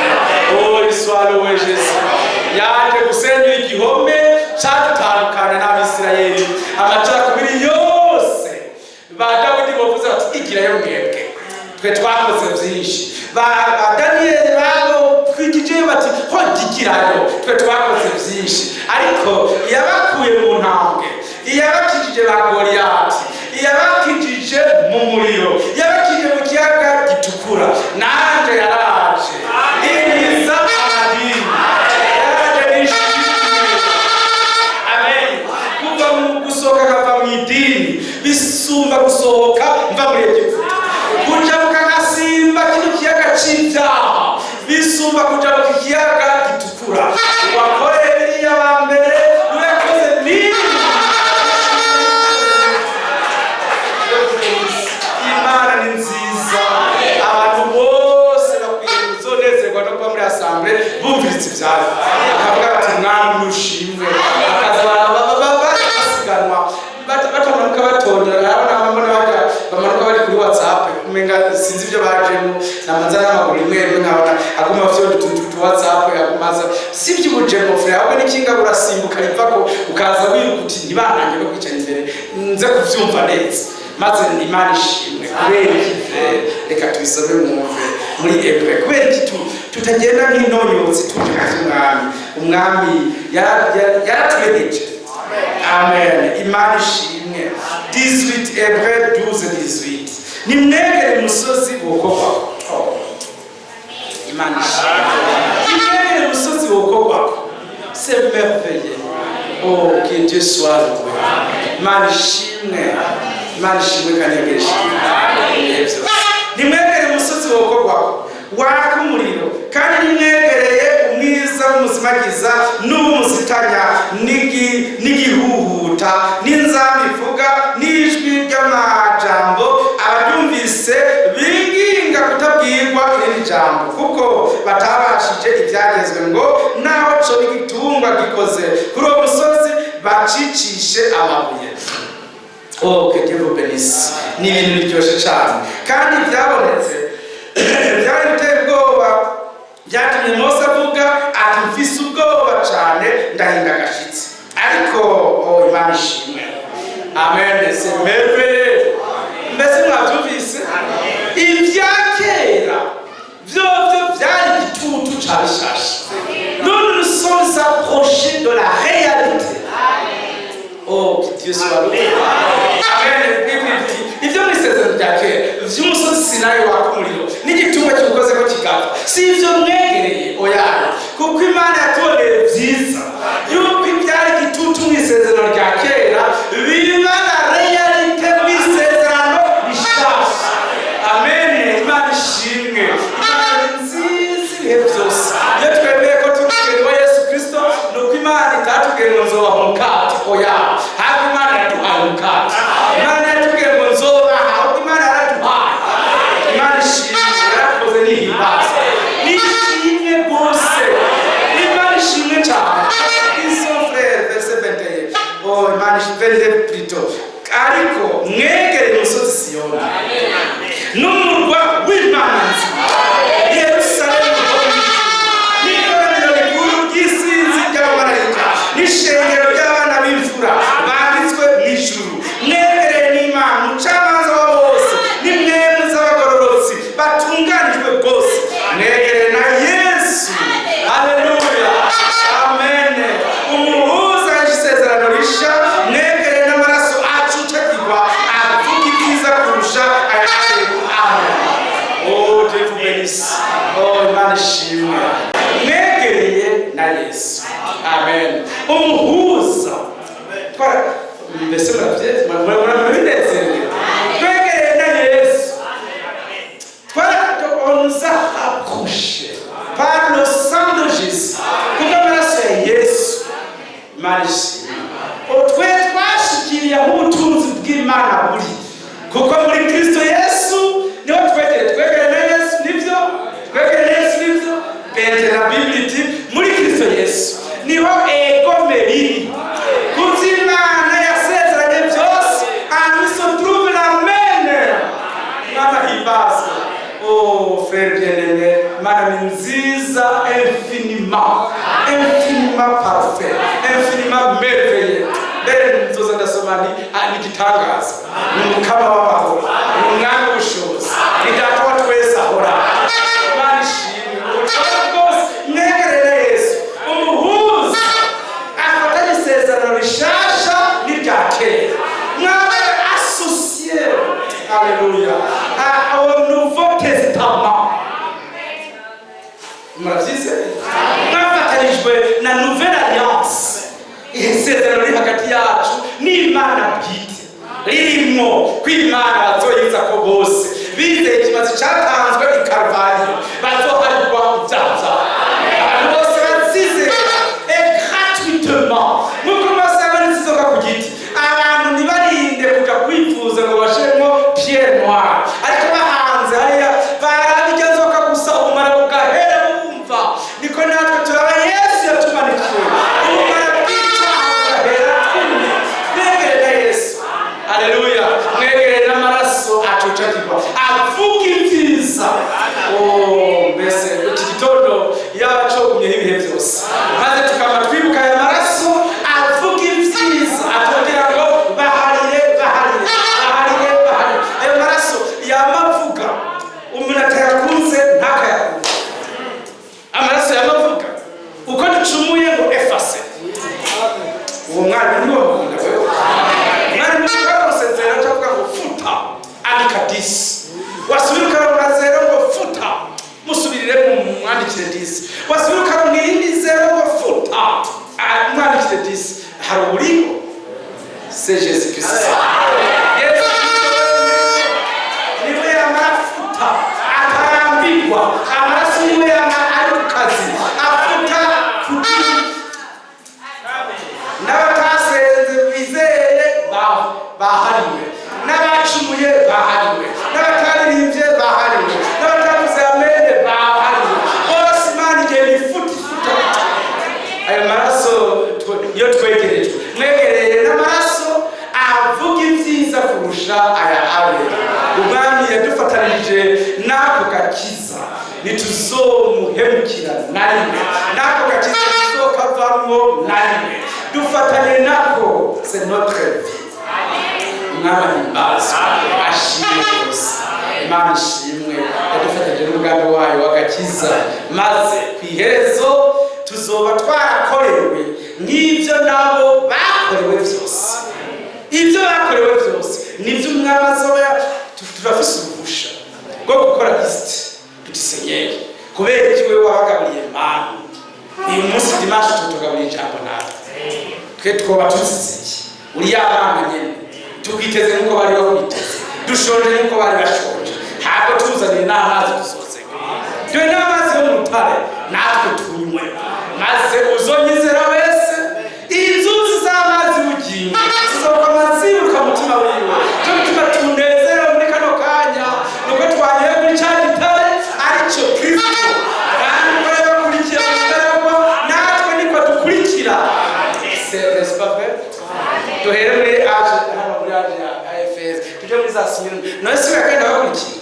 Oh, soit loué Jésus. Yaje gusenyura igihome cadutandukanya n'Abisirayeli, amacakubiri yose. Ba Dawidi bavuze bati: "Igirayo mwebwe, twe twakoze byinshi." Ba Daniyeli babo twigije bati: "Ho gigirayo, twe twakoze byinshi." Ariko yabakuye mu ntambwe, iyabakijije ba Goliyati, iyabakijije mu muriro, yabakijije mu kiyaga gitukura, nanje yaraje inkiza amadini, yaraje nishimwe. Amen. Kuva mu gusohoka nkava mu idini bisumba gusohoka mva muri Egiputa. Kujabuka nkasimba kino kiyaga c'ivyaha bisumba kujabuka ikiyaga gitukura. Wakoreye biriya ba mbere niwe yakoze n'ibi. Imana ni nziza. Abantu bose bakwiye kuzonezerwa no kuba muri assemblée bumviritse ivyabo, bakavuga bati: "Mwami nushimwe." Bakaza basiganwa, batamanuka batondera. Urabona mbona baja bamanuka bari kuri WhatsApp, umenga sinzi ibyo bajemo, namanza n'amaguru rimwe rimwe nkabona aguma fyonda utuntu tu WhatsApp yagumaza. Si iby'ubujemo frère, ahubwo n'ikinga urasimbuka rivako ukaza wiruka uti: "Ntibanange no kwicara imbere nze kuvyumva neza." Maze Imana ishimwe. Kubera iki, frère? Reka tubisome mwumve muri Hébreux. Kubera iki tutagenda nk'intonyotsi tuje mu vy'Umwami? Umwami yaraturegeje. Amen. Imana ishimwe. 18, Hébreux 12 18. Nimwegere umusozi wokorwako. Oh. Imana ishimwe. Nimwegere umusozi wokorwako. C'est merveilleux. Oh, que Dieu soit loué. Imana ishimwe. Imana ishimwe kandi yongere ishimwe. Nimwegere umusozi wokorwako waka umuriro, kandi nimwegereye umwiza w'umuzimagiza n'uw'umuzitanya n'igihuhuta n'inzamba ivuga n'ijwi ry'amajambo, abaryumvise binginga kutabwirwa irindi jambo, kuko batabashije ibyagezwe, ngo naho co igitungwa gikoze kuri uwo musozi bacicishe amabuye. Oh, que Dieu vous bénisse. Ni ibintu biryoshye cyane, kandi byabonetse byari biteye ubwoba, byatumye Mose avuga ati: "Mfise ubwoba cyane, ndahinda agashitsi." Ariko oh, Imana ishimwe. Amen. C'est merveilleux. Mbese mwabyumvise? Ibya kera vyovyo vyari igitutu ca bishasha. Nous nous sommes approchés de la réalité. Oh, que Dieu soit loué. Amen. Bible iti ibyo mu isezerano rya kera vy'umusozi Sinayi waka umuriro n'igitungwa kiwukozeko kigapfa, si ivyo mwegereye, oya, kuko Imana yatuboneye vyiza yuko ibyari igitutu mu isezerano rya kera biba la réalité mu isezerano rishasha. Amen. Imana ishimwe. Imana ni nziza ibihe byose. Iyo twemeye ko turi umugeni wa Yesu Kristo, ni uko Imana itatubwiye ngo nzobaha umukate, oya, ahubwo Imana yaduhaye umukate. Imana yatubwiye ngo nzobaha, ahubwo Imana yaraduhaye. Imana ishimwe, yarakoze, nihimbaza, nishimwe rwose. Imana ishimwe cyane. Iso frère, verset 21. Oh, Imana ishimwe, 22 plutôt. Ariko mwegere umusozi Siyoni n'umurwa w'Imana nzima, Yerusalemu ho mw'ijuru, n'ikoraniro rikuru ry'isinzi ry'abamarayika, n'ishengero ry'abana b'imfura banditswe mu ijuru. Mwegereye n'Imana umucamanza wa bose, n'impwemu z'abagororotsi batunganijwe rwose. Mwegereye na Yesu, haleluya, amen, umuhuza w'isezerano risha. Mwegereye n'amaraso acucagirwa avuga ibyiza kurusha aya. Amen. Imana ishimwe. Mwegereye na Yesu, amen, umuhuza. Mbese murabinezerewe? Twegereye na Yesu. On nous a rapprochés par le sang de Jésus, kuko amaraso ya Yesu. Imana ishimwe. Twe twashikiriye aho ubutunzi bw'Imana buri, kuko muri Kristo Yesu niho twegereye. Twegereye na Yesu, nibyo. Twegereye na Yesu, nibyo. Bente na Bible iti muri Kristo Yesu niho egome riri ku by'Imana yasezeranye byose. Ahantu se trouve l'amen. Imana himbazwe. Oh frère bien-aimé, Imana ni nziza, infiniment, infiniment parfait, infiniment merveilleux. Mbere nzoza ndasoma ni igitangaza, ni Umukama w'amahoro, ni Umwami w'ubushobozi, ni Data wa twese ahora. Imana ishimwe. Ubutware bwose. Mwegerere Yesu umuhuza afatanye isezerano rishasha n'irya kera. Mwabaye associé, alléluia, au Nouveau Testament. Murabyizeye? Mwafatanijwe na nouvelle alliance, isezerano riri hagati yacu n'Imana bwite, ririmo ko Imana bazoyiza ko bose bizeye ikimazi cyatanzwe i Karuvariyo bazoharirwa ibyaha byabo. Abantu bose bazizera, et gratuitement, nk'uko Mose yamanitse inzoka ku giti. Abantu ntibarinde kuja kwivuza ngo bashiremo pierre noire, ariko bahanze hariya baraba iryo nzoka gusa, ubumara bugahera bumva. Niko natwe turaba Yesu yatumanikiwe, ubumara bw'icyaha bugahera twumva. Mwegere na Yesu, aleluya. Mwegere n'amaraso acocagirwa avuga ibyiza. Oh, mbese iki gitondo yaba cogumyeho ibihe byose, maze tukaba twibuka aya maraso avuga ibyiza, atongera ngo baharire, baharire, baharire, baharire. Ayo maraso yamavuga, umuntu atayakunze ntakayakunze. Amaraso yamavuga uko ducumuye ngo efase. Uwo mwarimu ntiwamukunda wewe. Mwarimu ukaronse zéro, acavuga ngo futa, andika 10. Wasubira ukaronka 0, ngo futa, musubirire mu mwandikire 10. Wasubira ukaronka iyindi 0, ngo futa, mwandikire 10. Hari uburingo, c'est Jésus Christ. Yesu Kristo wenyine niwe yamafuta atarambirwa. Amaraso yiwe yama ari ku kazi, afuta kugira n'abatasenze bizeye bahariwe, n'abacumuye bahariwe, n'abataririmbye bahariwe, n'abatavuze amen bahariwe. Bose Imana igenda ifuta, ifuta. Ayo maraso iyo twegerejwe, mwegereye n'amaraso avuga ibyiza kurusha aya Abeli. Umwami yadufatanije n'ako gakiza, ntituzomuhemukira na rimwe. N'ako gakiza tuzokavamwo na rimwe. Dufatanye nako, c'est notre vie. Umwami ahimbazwe, ashimwe rwose. Imana ishimwe, yadufatanyije n'umugambi wayo w'agakiza, maze ku iherezo tuzoba twarakorewe nk'ibyo nabo bakorewe byose. Ibyo bakorewe byose nibyo umwami azoba turafise uruhusha rwo gukora liste, tuti: "Seigneur, kubera iki wewe wabagaburiye manu, uyu munsi dimanche tutugaburiye ijambo? Natwe twe twoba tuzize iki? Uri ya bana nyene, tukwiteze nk'uko bari bakwiteze, dushonje nk'uko bari bashonje. Ntabwo tuzaniye n'amazi dusozeko, dore n'amazi yo mu rutare natwe tunywe, maze uzonyizera wese inzuzi z'amazi y'ubugingo zizokwama ziruka mutima wiwe." Cyo gituma tunezerewe muri kano kanya, nuko twagiye kuri cya gitare aricyo Kristo. Kandi uko rero bakurikira mugaragwa, natwe niko dukurikira. C'est, n'est-ce pas vrai? Duhere muri âge hano, muri âge ya Efeso, tujye muri za Simino. None si we yagenda bakurikiye?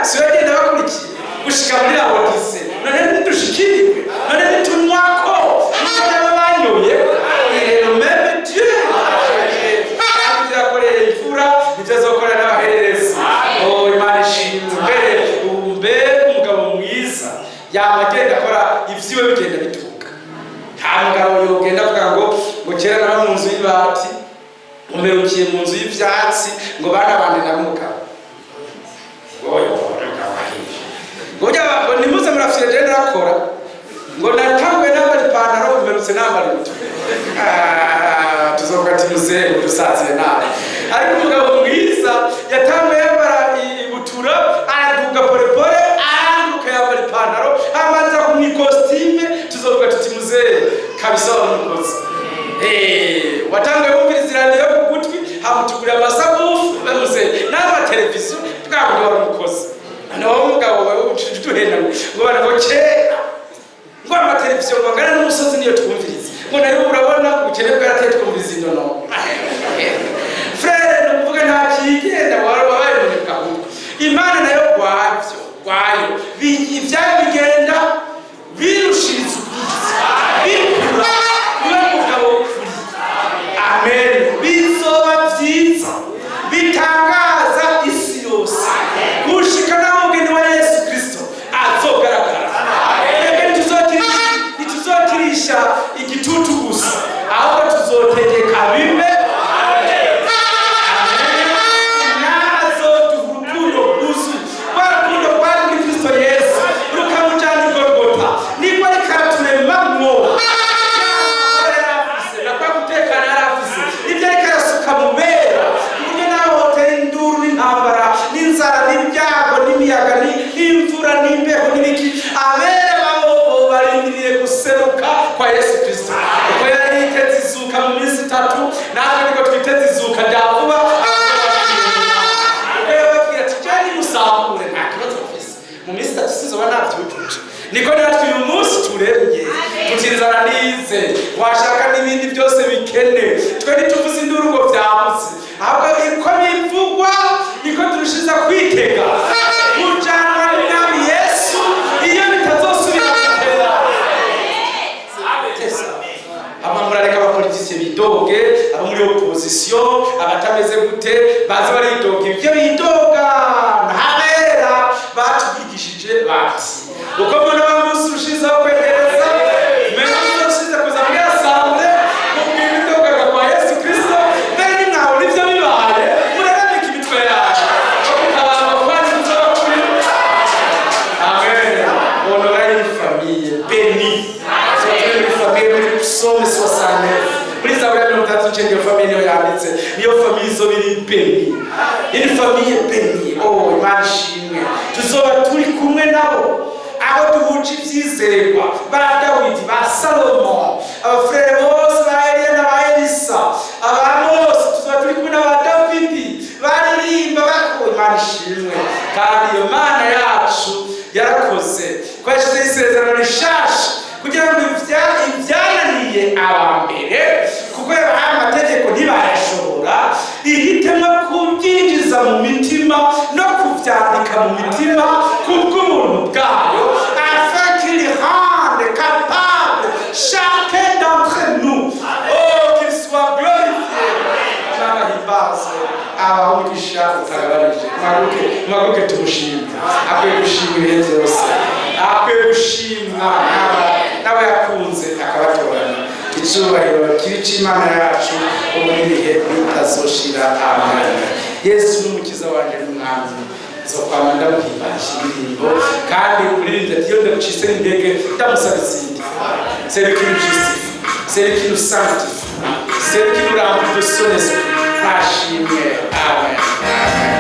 Si we yagenda bakurikiye gushika muri Laodise? None ntidushikiriwe? None ntitunywako niko nabo banyoye? Il est le même Dieu. Kandi ibyo yakoreye imfura nibyo azokorera n'abahererezi. Oh, Imana ishimwe. Mbere ubu, mbega umugabo mwiza, yama agenda akora ibyiwe bigenda bituruka. Nta mugabo yogenda avuga ngo kera naba mu nzu y'ibati, umperukiye mu nzu y'ivyatsi, ngo bana banje nari umugabo. Oyo, ngo nimuze murafyina. Yarakora ngo natanguye nambara ipantaro, mperutse nambara ibutura. Ah, tuzovuga ati muzehe udusaziye nabi. Ariko umugabo mwiza yatanguye yambara ibutura, araduga polepole, aranduka yambara ipantaro, amanza mu ikositime. Tuzovuga tuti muzehe kabisa wamukoze. Watanguye wumviriza iradiyo ku gutwi, hamutugurira amasabufu bamuzehe n'amateleviziyo, bwa buryo wari umukozi. Noneho umugabo wawe uduhenda ngo bana ngo kera ngo amateleviziyo ngo angana n'umusozi niyo twumviriza, ngo nayo urabona ubukene bwarateye, twumviriza inono. Frère, ni ukuvuga nta kigenda, wari wabaye umunebwe. Ahubwo Imana nayo rwabyo rwayo, ibyayo bigenda birushiriza ubwiza, bikura. Niwe mugabo w'ukuri. Amen. Bizoba byiza bitangaza isi yose gushika naho umugeni wa Yesu Kristo azogaragara. Twebwe ntituzokirisha igitutu gusa, ahubwo tuzotegeka bibe. Nazoduha urukundo rwuzuye, rwa rukundo rwari muri Kristo Yesu rukamujyana i Golgota, niko ariko araturemamwo. Na kwa gutekana yari afise, ibyo ariko arasuka mu bera, ku buryo nawe hotera induru n'intambara n'inzara n'ibyago n'imiyaga n'imvura n'imbeho n'ibiki, abera babo barindiriye guseruka kwa Yesu Kristo. Uko yari yiteze izuka mu minsi 3, natwe niko twiteze izuka rya vuba. Ubwo yababwira ati jya nimusambure, nta kibazo mfise, mu minsi 3 sizoba navyujuje, niko natwe uyu munsi turemye tuti inzara nize, washaka n'ibindi byose bikene, twe ntituvuze induru ngo vyamutse, ahubwo uko bivugwa niko turushiza kwitega kujanwa n'Umwami Yesu iyo bitazosubira gutera. Hama murareka abapoliticiens bidoge, abo muri opposition, abatameze gute, baza baridoga ibyo bidoga. Ntabera batwigishije bati uko mbona wa munsi ushizeho kwegereza, menya uzoshize kuza muri assemblée mubwira ibidogaga kwa Yesu Kristo. Mbere nimwabona ivyo bibaye, muraramika imitwe yanyu kutabamba kwanyu kuzoba kuri. Amen. On aura une famille bénie. Turi muri famille muri Psaume 69, muri Zaburi ya 39. Iyo famille niyo yanditse, niyo famille izoba iri bénie, une famille bénie. Oh, Imana ishimwe. Tuzoba turi kumwe nabo, abo duhuje ivyizerwa, ba Dawidi, ba Salomo, abafurere bose, ba Eliya na ba Elisa, aba Mose. Tuzoba turi kumwe n'aba Davidi baririmba bako. Imana ishimwe. Kandi iyo Mana yacu yarakoze ko yashyizeho isezerano rishasha kugira ngo ibyananiye aba mbere, kuko yabahaye amategeko ntibayashobora, ihitemo kubyinjiza mu mitima no kubyandika mu mitima kubw'ubuntu bwayo, afin qu'il rende capable chacun d'entre nous. Oh, qu'il soit glorifié. Imana himbazwe, abaho umugisha utagabanije. Mwaguke, mwaguke, tumushime. Akwiye gushima ibihe byose, akwiye gushimwa n'aba yakunze akabatoranya. Icyubahiro kibi cy'Imana yacu ubu n'ibihe bitazoshira. Amen. Yesu n'Umukiza wanjye n'Umwami, nzokwama ndamuhimbarisha indirimbo. Kandi umuririmbyi ati iyo ndamucitse n'intege ndamusaba izindi. C'est lui qui nous justifie, c'est lui qui nous sanctifie, c'est lui qui nous remplit de son esprit. Nashimwe. Amen, amen.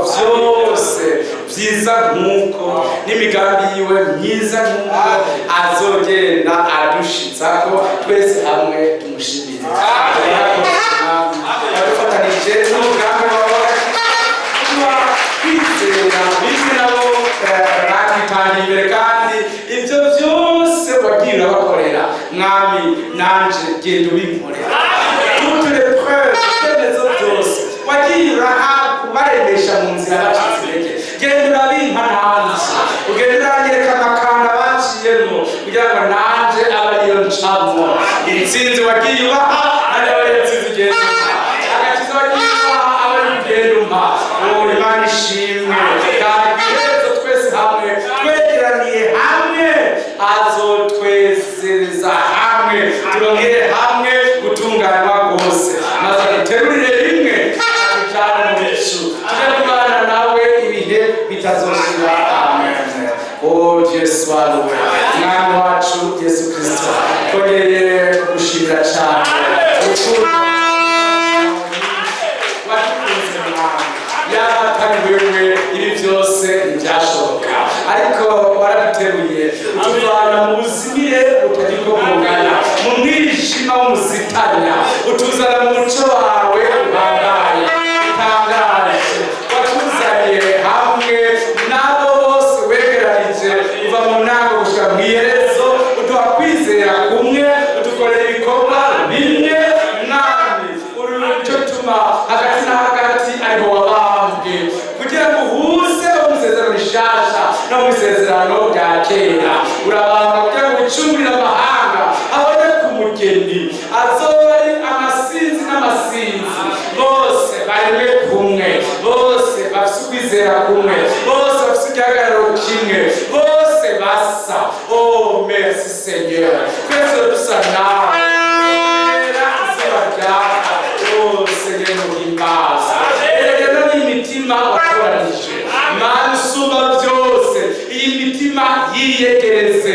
Byose byiza nk'uko n'imigambi yiwe myiza nk'uko azogenda adushitsako, twese hamwe tumushimire. Yadufatanije n'umugambi wawe kuba kwizera bimwe nabo batwitangiye imbere, kandi ibyo byose wagiye urabakorera. Mwami, nanje genda ubinkorera. Toutes les preuves, ibyemezo byose wagiye uraha baremesha mu nzira bacitse intege, genda urabimpa nanje, ugenda uranyereka amakanda baciyemo kugira ngo nanje abe ariyo ncamwo. Intsinzi wagiye ubaha, nanjye abe ariyo ntsinzi ugenda umpa. Agakiza wagiye ubaha, abe ariyo ugenda umpa. Oh, Imana ishimwe. Kandi ku iherezo twese hamwe twegeraniye hamwe, azotwezereza hamwe, turongere hamwe gutunganywa rwose, maze aduterurire rimwe, atujane mu bicu, tuje kubana nawe ibihe bitazoshira. Amen. Oh, Dieu soit loué. Mwami wacu Yesu Kristo, twongeye kugushimira cyane urukundo wadukunze. Mwami, yaba atari wewe ibi byose ntibyashoboka, ariko waraduteruye utuvana mu buzimire butagira uko bungana, mu mwijima w'umuzitanya, utuzana mu muco wawe uhambaye utangaje. Watuzanye hamwe n'abo bose wegeranije uva mu ntango gushika mu iherezo, uduha kwizera kumwe, udukorera ibikorwa bimwe. Mwami, uri nicyo gituma hagati na hagati ariho wabambwe, kugira ngo uhuze mu isezerano rishasha no mu isezerano rya kera. Urabambwa kugira ngo wicungurire amahanga, abone ku mugeni azoba ari amasinzi n'amasinzi, bose baremwe kumwe, bose bafise ukwizera kumwe, bose bafise igihagararo kimwe, bose basa. Oh, merci Seigneur. Twese dusa nawe. Era izuba ryaka. Oh Seigneur, muhimbaza. Erega n'imitima watoranije, Mana usumba byose, iyi mitima yiyegereze.